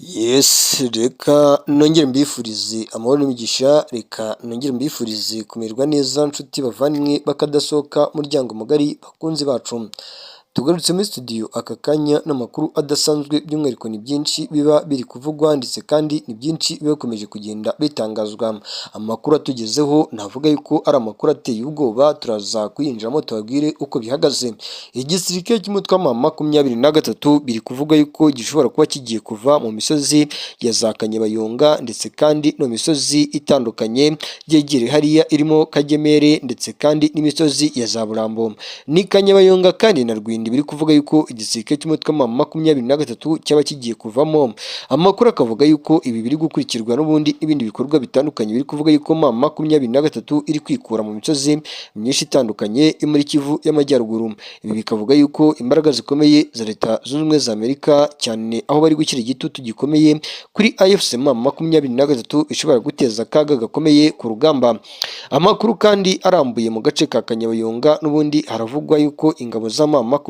Yes, reka nongere mbifurize amahoro n'imigisha, reka nongere mbifurize kumererwa neza, nshuti bavandimwe bakadasohoka, muryango mugari, bakunzi bacu. Tugarutse muri studio aka kanya n'amakuru adasanzwe. By'umwihariko ni byinshi biba biri kuvugwa, ndetse kandi ni byinshi biba bikomeje kugenda bitangazwa. Amakuru atugezeho navuga yuko ari amakuru ateye ubwoba, turaza kuyinjiramo tubabwire uko bihagaze. Igisirikare cy'umutwe wa 23 biri kuvuga yuko gishobora kuba kigiye kuva mu misozi ya za Kanyabayonga, ndetse kandi no mu misozi itandukanye yegereye hariya irimo Kagemere, ndetse kandi n'imisozi ya za Burambo. Ni Kanyabayonga kandi na Rwindi biri kuvuga yuko igisirikare cy'umutwe wa 23 cyaba kigiye kuvamo. Amakuru akavuga yuko ibi biri gukurikirwa n'ubundi n'ibindi bikorwa bitandukanye biri kuvuga yuko M23 iri kwikura mu misozi myinshi itandukanye yo muri Kivu y'Amajyaruguru. Ibi bikavuga yuko imbaraga zikomeye za Leta Zunze Ubumwe za Amerika, cyane aho bari gushyira igitutu gikomeye kuri AFC M23, bishobora guteza akaga gakomeye ku rugamba. Amakuru kandi arambuye, mu gace ka Kanyabayonga n'ubundi haravugwa yuko ingabo za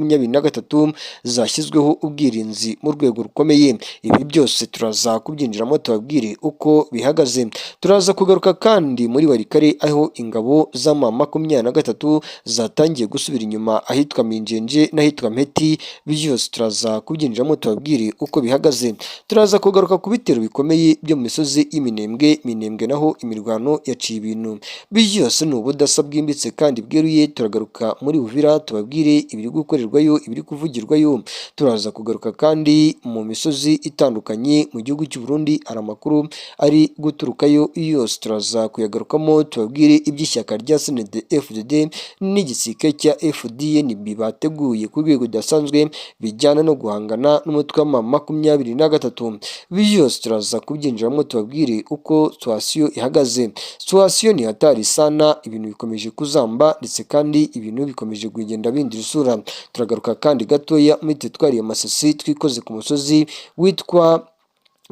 M23 zashyizweho ubwirinzi mu rwego rukomeye. Ibi byose turaza kubyinjiramo tubabwire uko bihagaze. Turaza kugaruka kandi muri Walikale, aho ingabo za M23 zatangiye gusubira inyuma ahitwa Minjenje n'ahitwa Mpeti. Byose turaza kubyinjiramo tubabwire uko bihagaze. Turaza kugaruka ku bitero bikomeye byo mu misozi y'Iminembwe. Minembwe naho imirwano yaciye ibintu. Byose ni ubudasa bwimbitse kandi bweruye. Turagaruka muri Uvira tubabwire ibiri gukorerwayo, ibiri kuvugirwayo. Turaza kugaruka kandi mu misozi itandukanye mu gihugu cy'u Burundi, hari amakuru ari guturukayo, yose turaza kuyagarukamo tubabwire iby'ishyaka rya CNDD FDD n'igisirikare cya FDNB bateguye ku rwego rudasanzwe bijyana no guhangana n'umutwe wa 23. Byose turaza kubyinjiramo tubabwire uko situation ihagaze. Situation ni hatari sana, ibintu bikomeje kuzamba, ndetse kandi ibintu bikomeje kugenda bihindura isura. Turagaruka kandi gatoya muri teritwari ya Masisi, twikoze ku musozi witwa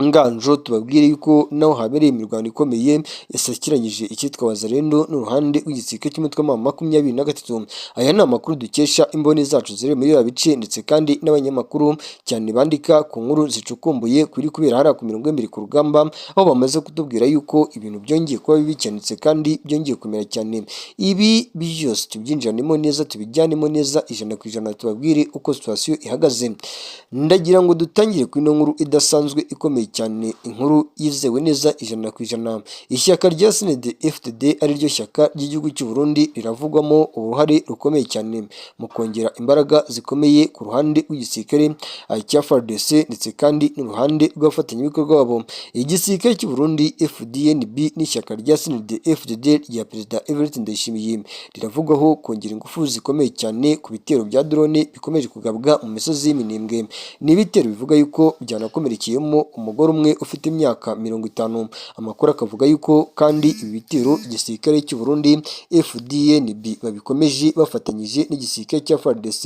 Nganjo, tubabwire yuko naho habereye imirwano ikomeye yasakiranyije icyitwa Wazalendo n'uruhande rw'igisirikare cy'umutwe wa 23. Aya ni amakuru dukesha imboni zacu ziri muri biriya bice, ndetse kandi n'abanyamakuru cyane bandika ku nkuru zicukumbuye kuri kubera hariya ku mirongo y'imbere ku rugamba, aho bamaze kutubwira yuko ibintu byongeye kuba bibi cyane, ndetse kandi byongeye kumera cyane. Ibi byose tubyinjiranemo neza, tubijyanemo neza 100%, tubabwire uko situation ihagaze. Ndagira ngo dutangire kuri ino nkuru idasanzwe ikomeye cyane, inkuru yizewe neza 100%. Ishyaka rya CNDD FDD, ariryo shyaka ry'igihugu cy'u Burundi, riravugwamo uruhare rukomeye cyane mu kongera imbaraga zikomeye ku ruhande rw'igisirikare cya FARDC, ndetse kandi n'uruhande rw'abafatanyabikorwa babo. Igisirikare cy'u Burundi FDNB n'ishyaka rya CNDD FDD rya Perezida Evariste Ndayishimiye riravugwaho kongera ingufu zikomeye cyane ku bitero bya drone bikomeje kugabwa mu misozi y'Iminembwe. Ni ibitero bivuga yuko byanakomerekeyemo umugore umwe ufite imyaka 50. Amakuru akavuga yuko kandi ibi bitero igisirikare cy'u Burundi FDNB babikomeje bafatanyije n'igisirikare cya FARDC,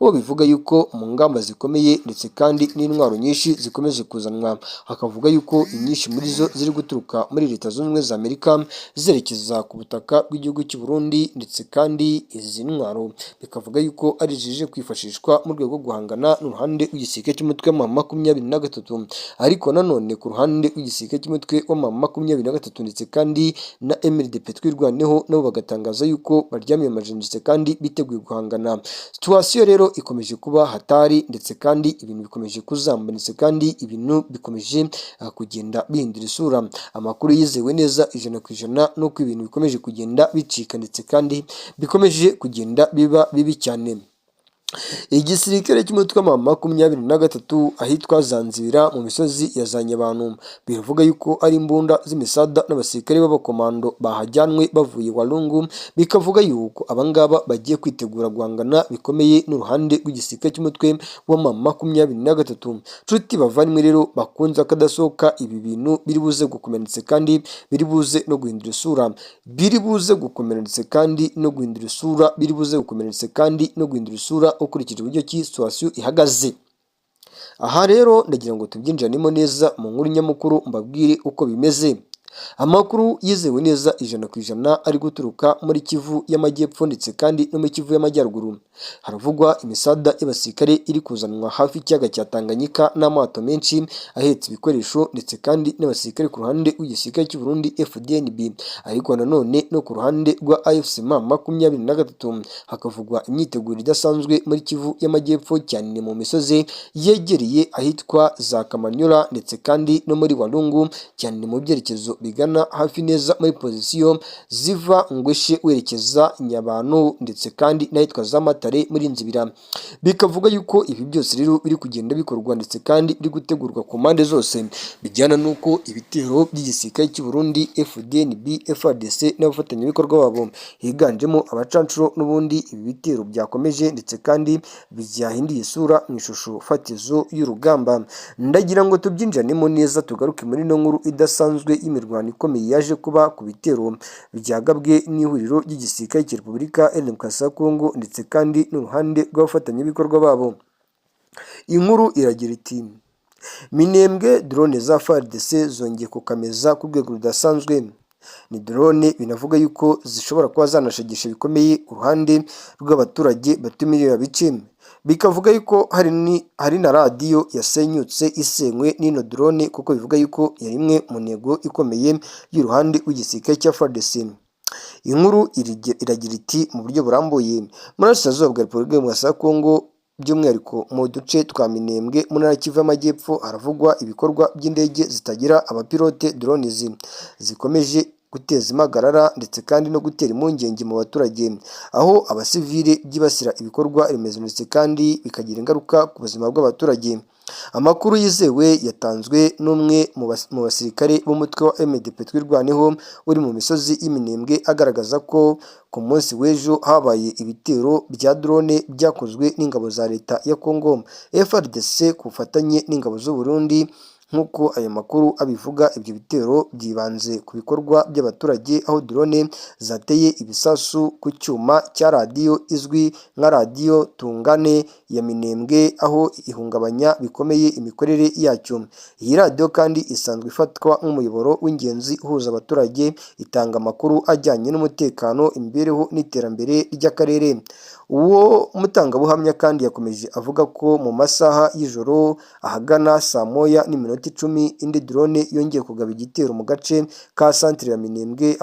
aho bivuga yuko mu ngamba zikomeye ndetse kandi n'intwaro nyinshi zikomeje kuzanwa, hakavuga yuko inyinshi muri zo ziri guturuka muri Leta Zunze Ubumwe za Amerika zerekeza ku butaka bw'igihugu cy'u Burundi, ndetse kandi izi ntwaro bikavuga yuko ari zije kwifashishwa mu rwego rwo guhangana n'uruhande rw'igisirikare cy'umutwe wa 23. Ariko nanone ku ruhande rw'igisirikare cy'umutwe wa 23 ndetse kandi na MRDP Twirwaneho, nabo bagatangaza yuko baryamiye amajanja ndetse kandi biteguye guhangana. Situation rero ikomeje kuba hatari, ndetse kandi ibintu bikomeje kuzamba, ndetse kandi ibintu bikomeje kugenda bihindura isura. Amakuru yizewe neza 100% nuko ibintu bikomeje kugenda bicika, ndetse kandi bikomeje kugenda biba bibi cyane. Igisirikare cy'umutwe wa 23 ahitwa Zanzibira mu misozi ya za Nyabantu, biravuga yuko ari imbunda z'imisada n'abasirikare b'abakomando bahajyanwe bavuye Walungu. Bikavuga yuko abangaba bagiye kwitegura guhangana bikomeye n'uruhande rw'igisirikare cy'umutwe wa 23. Nshuti bavandimwe rero bakunze akadasohoka, ibi bintu biri buze gukomera ndetse kandi biri buze no guhindura isura, biri buze gukomera ndetse kandi no guhindura isura, biri buze gukomera ndetse kandi no guhindura isura ukurikije uburyo ki situation ihagaze. Aha rero ndagira ngo tubyinjiranemo neza mu nkuru nyamukuru, mbabwire uko bimeze. Amakuru yizewe neza 100% ari guturuka muri Kivu y'Amajyepfo ndetse kandi no muri Kivu y'Amajyaruguru. Haravugwa imisada y'abasirikare iri kuzanwa hafi y'ikiyaga cya Tanganyika n'amato menshi ahetse ibikoresho ndetse kandi n'abasirikare ku ruhande rw'igisirikare cy'u Burundi FDNB, ariko nanone no ku ruhande rwa AFC M23 hakavugwa imyiteguro idasanzwe muri Kivu y'Amajyepfo, cyane mu misozi yegereye ahitwa za Kamanyola ndetse kandi no muri Walungu, cyane mu byerekezo bigana hafi neza muri pozisiyo ziva Ngweshe werekeza Nyabantu ndetse kandi n'ahitwa za Matare muri Nzibira. Bikavuga yuko ibi byose rero biri kugenda bikorwa ndetse kandi biri gutegurwa ku mpande zose, bijyana n'uko ibitero by'igisirikare cy'u Burundi FDNB, FARDC n'abafatanyabikorwa babo higanjemo abacancuro, n'ubundi ibi bitero byakomeje ndetse kandi byahinduye isura mu ishusho fatizo y'urugamba. Ndagira ngo tubyinjiranemo neza, tugaruke muri ino nkuru idasanzwe y'imirwano ikomeye yaje kuba ku bitero byagabwe n'ihuriro ry'igisirikare cya Repubulika Iharanira Demokarasi ya Kongo ndetse kandi n'uruhande rw'abafatanyabikorwa babo. Inkuru iragira iti: "Minembwe, drone za FARDC zongeye kukameza ku rwego rudasanzwe." Ni drone binavuga yuko zishobora kuba zanashegesha bikomeye uruhande rw'abaturage batuye muri biriya bice. Bikavuga yuko hari na radiyo yasenyutse isenywe n'ino drone, kuko bivuga yuko yari imwe mu ntego ikomeye y'uruhande rw'igisirikare cya FARDC. Inkuru iragira iti mu buryo burambuye: mu Burasirazuba bwa Repubulika ya Demokarasi ya Kongo, by'umwihariko mu duce twa Minembwe mu ntara ya Kivu y'Amajyepfo, haravugwa ibikorwa by'indege zitagira abapilote, drones, zikomeje guteza impagarara ndetse kandi no gutera impungenge mu baturage, aho abasivile byibasira ibikorwa remezo ndetse kandi bikagira ingaruka ku buzima bw'abaturage. Amakuru yizewe yatanzwe n'umwe mu basirikare b'umutwe wa MDP Twirwaneho uri mu misozi y'Iminembwe, agaragaza ko ku munsi w'ejo habaye ibitero bya drone byakozwe n'ingabo za leta ya Congo FARDC ku bufatanye n'ingabo z'u Burundi. Nk'uko ayo makuru abivuga, ibyo bitero byibanze ku bikorwa by'abaturage, aho drone zateye ibisasu ku cyuma cya radiyo izwi nka Radiyo Tungane ya Minembwe, aho ihungabanya bikomeye imikorere yacyo. Iyi radiyo kandi isanzwe ifatwa nk'umuyoboro w'ingenzi uhuza abaturage, itanga amakuru ajyanye n'umutekano, imibereho n'iterambere ry'akarere. Uwo mutangabuhamya kandi yakomeje avuga ko mu masaha y'ijoro ahagana saa 1:10 indi drone yongeye kugaba igitero mu gace ka santire ya Minembwe,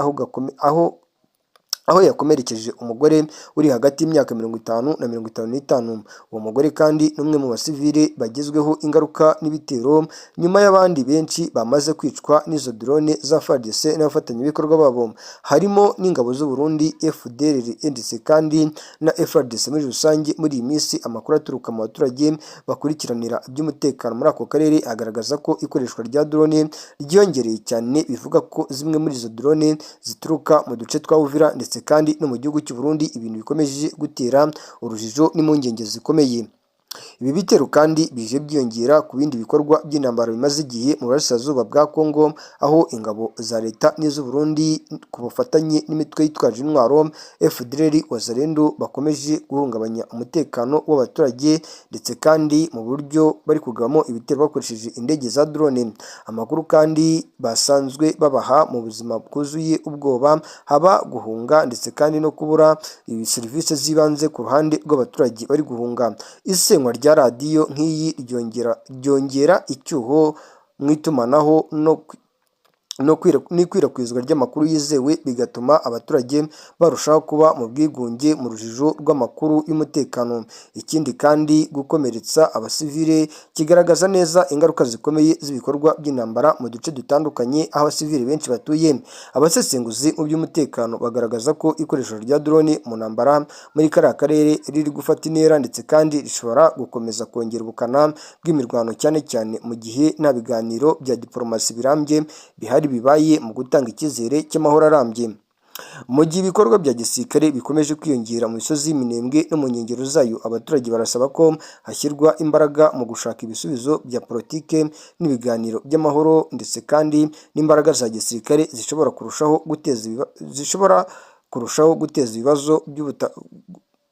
aho yakomerekeje umugore uri hagati y'imyaka 50 na 55. Uwo mugore kandi ni umwe mu basivile bagizweho ingaruka n'ibitero, nyuma y'abandi benshi bamaze kwicwa n'izo drone za FARDC n'abafatanyabikorwa babo, harimo n'ingabo z'u Burundi FDLR ndetse kandi na FARDC muri rusange. Muri iyi minsi, amakuru aturuka mu baturage bakurikiranira iby'umutekano muri ako karere agaragaza ko ikoreshwa rya drone ryiyongereye cyane. Bivuga ko zimwe muri izo drone zituruka mu duce twa Uvira ndetse kandi no mu gihugu cy'u Burundi, ibintu bikomeje gutera urujijo n'impungenge zikomeye. Ibi bitero kandi bije byiyongera ku bindi bikorwa by'intambara bimaze igihe mu burasirazuba bwa Congo, aho ingabo za leta n'iz'u Burundi ku bufatanye n'imitwe yitwaje intwaro FDLR, Wazalendo bakomeje guhungabanya umutekano w'abaturage ndetse kandi mu buryo bari kugabamo ibitero bakoresheje indege za drone. Amakuru kandi basanzwe babaha mu buzima bwuzuye ubwoba, haba guhunga ndetse kandi no kubura serivisi z'ibanze ku ruhande rw'abaturage bari guhunga. Isenywa rya radiyo nk'iyi ryongera icyuho mu itumanaho n'ikwirakwizwa ry'amakuru yizewe, bigatuma abaturage barushaho kuba mu bwigunge, mu rujijo rw'amakuru y'umutekano. Ikindi kandi, gukomeretsa abasivile kigaragaza neza ingaruka zikomeye z'ibikorwa by'intambara mu duce dutandukanye aho abasivile benshi batuye. Abasesenguzi mu by'umutekano bagaragaza ko ikoreshwa rya drone mu ntambara muri kariya karere riri gufata intera, ndetse kandi rishobora gukomeza kongera ubukana bw'imirwano, cyane cyane mu gihe nta biganiro bya diporomasi birambye bihari bibaye mu gutanga icyizere cy'amahoro arambye. Mu gihe ibikorwa bya gisirikare bikomeje kwiyongera mu misozi y'Iminembwe no mu nkengero zayo, abaturage barasaba ko hashyirwa imbaraga mu gushaka ibisubizo bya politike n'ibiganiro by'amahoro, ndetse kandi n'imbaraga za gisirikare zishobora kurushaho guteza ibibazo.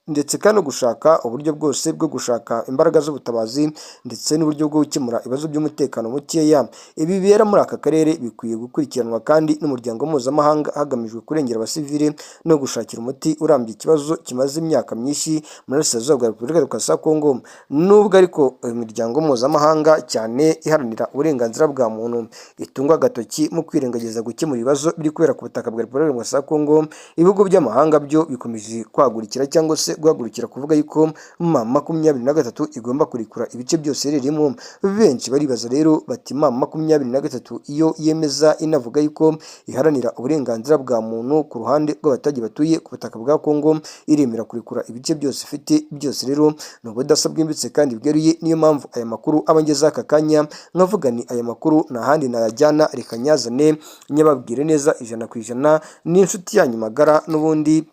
ndetse kandi no gushaka uburyo bwose bwo gushaka imbaraga z'ubutabazi ndetse n'uburyo bwo gukemura ibibazo by'umutekano mukeya. Ibi bibera muri aka karere bikwiye gukurikiranwa kandi n'umuryango mpuzamahanga hagamijwe kurengera abasivili no gushakira umuti urambye ikibazo kimaze imyaka myinshi muri Burasirazuba bwa Repubulika Demokarasi ya Kongo. Nubwo ariko imiryango mpuzamahanga, cyane iharanira uburenganzira bwa muntu, itungwa agatoki mu kwirengagiza gukemura ibibazo biri kubera ku butaka bwa Repubulika Demokarasi ya Kongo, ibihugu by'amahanga byo bikomeje kwagurikira cyangwa se guhagurukira kuvuga yuko M23 igomba kurekura ibice byose iherereyemo. Benshi baribaza rero bati: M23 iyo yemeza inavuga yuko iharanira uburenganzira bwa muntu ku ruhande rw'abaturage batuye ku butaka bwa Kongo, iremera kurekura ibice byose ifite byose? Rero ni ubudasa bwimbitse kandi bweruye. Niyo mpamvu aya makuru aba ngeze aka kanya nkavuga ni aya makuru nta handi nayajyana, reka nyazane nyababwire neza 100%. Ni inshuti yanyu magara n'ubundi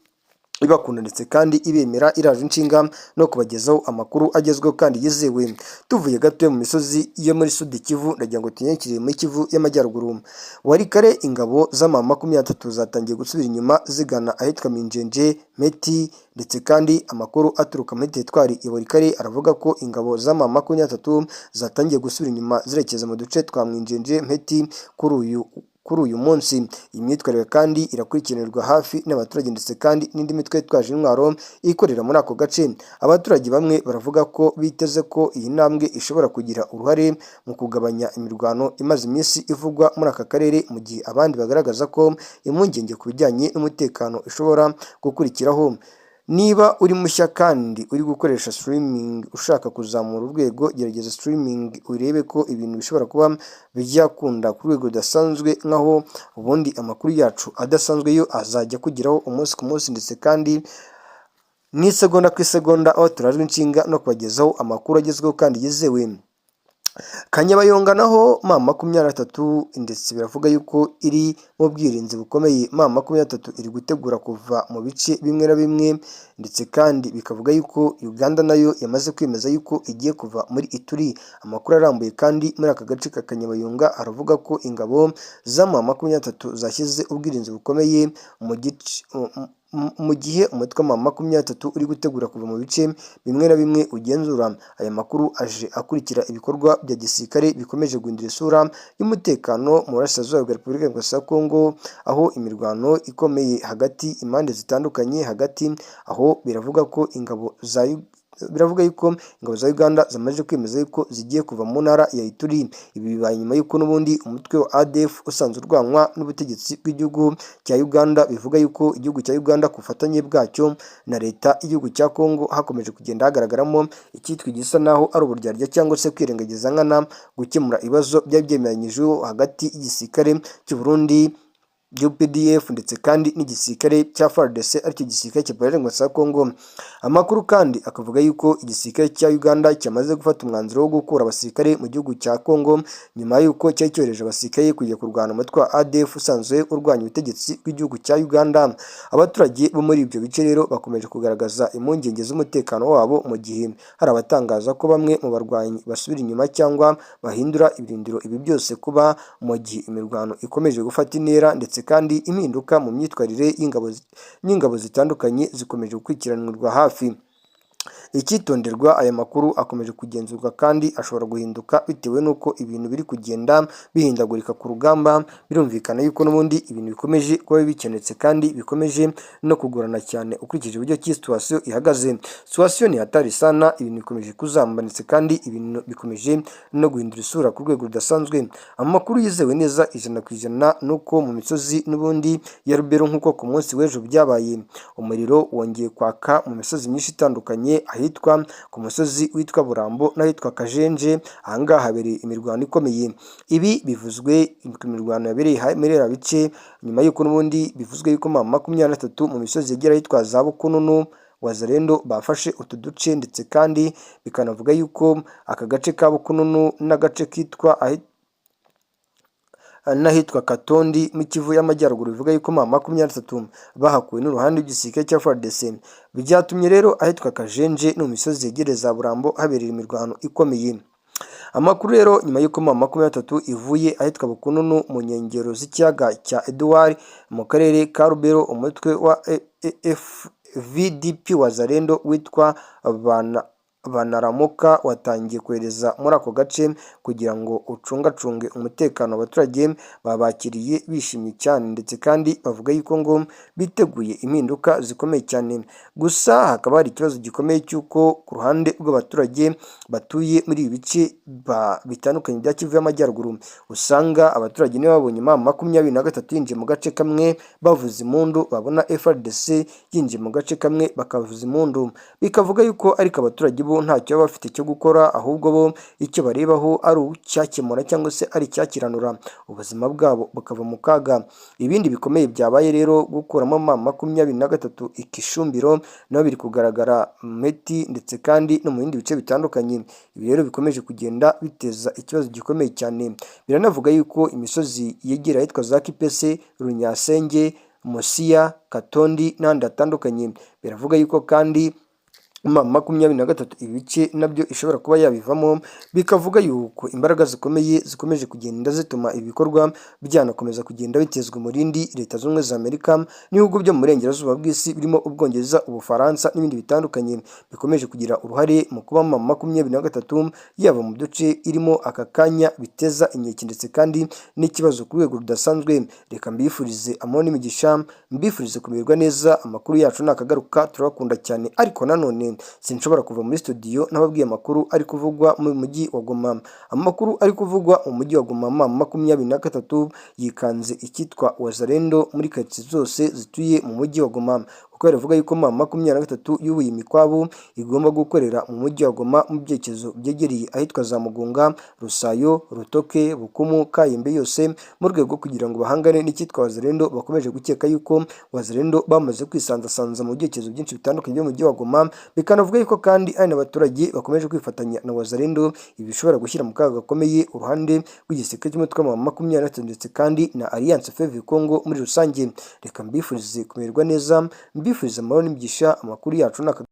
ibakunda ndetse kandi ibemera, iraje inshinga no kubagezaho amakuru agezweho kandi yizewe. Tuvuye gato mu misozi yo muri Sud Kivu, ndagira ngo tunyakire muri Kivu y'Amajyaruguru. Walikale, ingabo z'ama 23 zatangiye gusubira inyuma zigana ahitwa Minjenje Meti. Ndetse kandi amakuru aturuka muri teritwari ya Walikale aravuga ko ingabo z'ama 23 zatangiye gusubira inyuma zerekeza mu duce twa Minjenje Meti kuri uyu munsi. Iyi myitwarire kandi irakurikiranirwa hafi n'abaturage ndetse kandi n'indi mitwe yitwaje intwaro ikorera muri ako gace. Abaturage bamwe baravuga ko biteze ko iyi ntambwe ishobora kugira uruhare mu kugabanya imirwano imaze iminsi ivugwa muri aka karere, mu gihe abandi bagaragaza ko impungenge ku bijyanye n'umutekano ishobora gukurikiraho. Niba uri mushya kandi uri gukoresha streaming ushaka kuzamura urwego, gerageza streaming urebe ko ibintu bishobora kuba byakunda ku rwego rudasanzwe. Nkaho ubundi amakuru yacu adasanzwe yo azajya akugeraho umunsi ku munsi ndetse kandi n'isegonda ku isegonda, aho turajwe inshinga no kubagezaho amakuru agezweho kandi yizewe. Kanyabayonga naho M23 ndetse biravuga yuko iri mu bwirinzi bukomeye. M23 iri gutegura kuva mu bice bimwe na bimwe, ndetse kandi bikavuga yuko Uganda nayo yamaze kwemeza yuko igiye kuva muri Ituri. Amakuru arambuye kandi muri aka gace ka Kanyabayonga aravuga ko ingabo za M23 zashyize ubwirinzi bukomeye mu gice, mu gihe umutwe wa M23 uri gutegura kuva mu bice bimwe na bimwe ugenzura. Aya makuru aje akurikira ibikorwa bya gisirikare bikomeje guhindura isura y'umutekano mu Burasirazuba bwa Repubulika Demokarasi ya Kongo, aho imirwano ikomeye hagati impande zitandukanye. Hagati aho biravuga yuko ingabo za Uganda zamaze kwemeza yuko zigiye kuva mu ntara ya Ituri. Ibi bibaye nyuma y'uko n'ubundi umutwe wa ADF usanzwe urwanywa n'ubutegetsi bw'igihugu cya Uganda, bivuga yuko igihugu cya Uganda ku bufatanye bwacyo na leta y'igihugu cya Kongo hakomeje kugenda hagaragaramo icyitwa igisa naho ari uburyarya cyangwa se kwirengagiza nkana gukemura ibibazo byari byemeranyijweho hagati y'igisirikare cy'u Burundi UPDF ndetse kandi n'igisirikare cya FARDC, aricyo gisirikare cya Repubulika ya Kongo. Amakuru kandi akavuga yuko igisirikare cya Uganda cyamaze gufata umwanzuro wo gukura abasirikare mu gihugu cya Kongo, nyuma y'uko cyari cyohereje abasirikare kujya kurwana umutwe wa ADF usanzwe urwanya ubutegetsi bw'igihugu cya Uganda. Abaturage bo muri ibyo bice rero bakomeje kugaragaza impungenge z'umutekano wabo, mu gihe hari abatangaza ko bamwe mu barwanyi basubira inyuma cyangwa bahindura ibirindiro. Ibi byose kuba mu gihe imirwano ikomeje gufata intera, ndetse kandi impinduka mu myitwarire y'ingabo zitandukanye zikomeje gukurikiranirwa hafi. Icyitonderwa: aya makuru akomeje kugenzurwa kandi ashobora guhinduka bitewe n'uko ibintu biri kugenda bihindagurika ku rugamba. Birumvikana yuko n'ubundi ibintu bikomeje kuba bikenetse kandi bikomeje no kugorana cyane ukurikije uburyo ki situation ihagaze. Situation ni hatari sana, ibintu bikomeje kuzamba ndetse kandi ibintu bikomeje no guhindura isura ku rwego rudasanzwe. Amakuru yizewe neza 100% ni uko mu misozi n'ubundi ya Rubero, nk'uko ku munsi w'ejo byabaye, umuriro wongeye kwaka mu misozi myinshi itandukanye, ahitwa ku musozi witwa Burambo n'ahitwa Kajenje. Ahangaha habereye imirwano ikomeye. Ibi bivuzwe ku mirwano yabereye muri iriya bice nyuma y'uko n'ubundi bivuzwe yuko M23 mu misozi yegera ahitwa za Bukununu, Wazalendo bafashe utu duce, ndetse kandi bikanavuga yuko aka gace ka Bukununu n'agace kitwa n'ahitwa Katondi mu Kivu y'Amajyaruguru, bivuga yuko M23 bahakuwe n'uruhande rw'igisirikare cya FARDC. Byatumye rero ahitwa Kajenje no mu misozi yegereye za Burambo habereye imirwano ikomeye. Amakuru rero, nyuma y'uko M23 ivuye ahitwa Bukununu mu nkengero z'ikiyaga cya Edouard mu karere ka Rubero, umutwe wa VDP Wazalendo witwa Banaramuka watangiye kohereza muri ako gace kugira ngo ucungacunge umutekano. Abaturage babakiriye bishimye cyane, ndetse kandi bavuga yuko ngo biteguye impinduka zikomeye cyane. Gusa hakaba hari ikibazo gikomeye cy'uko ku ruhande rw'abaturage batuye muri ibi bice bitandukanye bya Kivu y'Amajyaruguru, usanga abaturage niba babonye M23 yinjiye mu gace kamwe bavuza impundu, babona FARDC yinjiye mu gace kamwe bakavuza impundu. Bikavuga yuko ariko abaturage bo ntacyo baba bafite cyo gukora, ahubwo bo icyo barebaho ari icyakemura cyangwa se ari icyakiranura ubuzima bwabo bukava mu kaga. Ibindi bikomeye byabaye rero, gukuramo M23 ikishumbiro naho biri kugaragara Meti, ndetse kandi no mu bindi bice bitandukanye. Ibi rero bikomeje kugenda biteza ikibazo gikomeye cyane. Biranavuga yuko imisozi yegera ahitwa za Kipese, Runyasenge, Musiya, Katondi n'ahandi hatandukanye, biravuga yuko kandi M23 ibice nabyo ishobora kuba yabivamo. Bikavuga yuko imbaraga zikomeye zikomeje kugenda zituma ibikorwa byanakomeza kugenda bitezwa umurindi, Leta Zunze Ubumwe za Amerika n'ibihugu byo mu burengerazuba bw'isi birimo Ubwongereza, Ubufaransa n'ibindi bitandukanye, bikomeje kugira uruhare mu kuba M23 yaba mu duce irimo aka kanya, biteza inkeke ndetse kandi n'ikibazo ku rwego rudasanzwe. Reka mbifurize amahoro n'imigisha, mbifurize kumererwa neza. Amakuru yacu nakagaruka. Turabakunda cyane, ariko nanone sinshobora kuva muri studio ntababwiye amakuru ari kuvugwa mu mujyi wa Goma. Amakuru ari kuvugwa mu mujyi wa Goma, M23 yikanze icyitwa Wazalendo muri karitsiye zose zituye mu mujyi wa Goma, kuko baravuga yuko M23 yubuye imikwabu igomba gukorera mu mujyi wa Goma mu byerekezo byegereye ahitwa za Mugunga, Rusayo, Rutoke, Bukumu, Kayembe yose, mu rwego kugira ngo bahangane n'icyitwa Wazalendo. Bakomeje gukeka yuko Wazalendo bamaze kwisanzasanza mu byerekezo byinshi bitandukanye byo mu mujyi wa Goma. Bikanavuga yuko kandi ari n'abaturage bakomeje kwifatanya na Wazalendo. Ibi bishobora gushyira mu kaga gakomeye uruhande rw'igisirikare cy'umutwe wa 23 ndetse kandi na Alliance Fleuve Congo muri rusange. Reka mbifurize kumererwa neza, mbifurize amahoro n'imigisha. Amakuru yacu ni aka.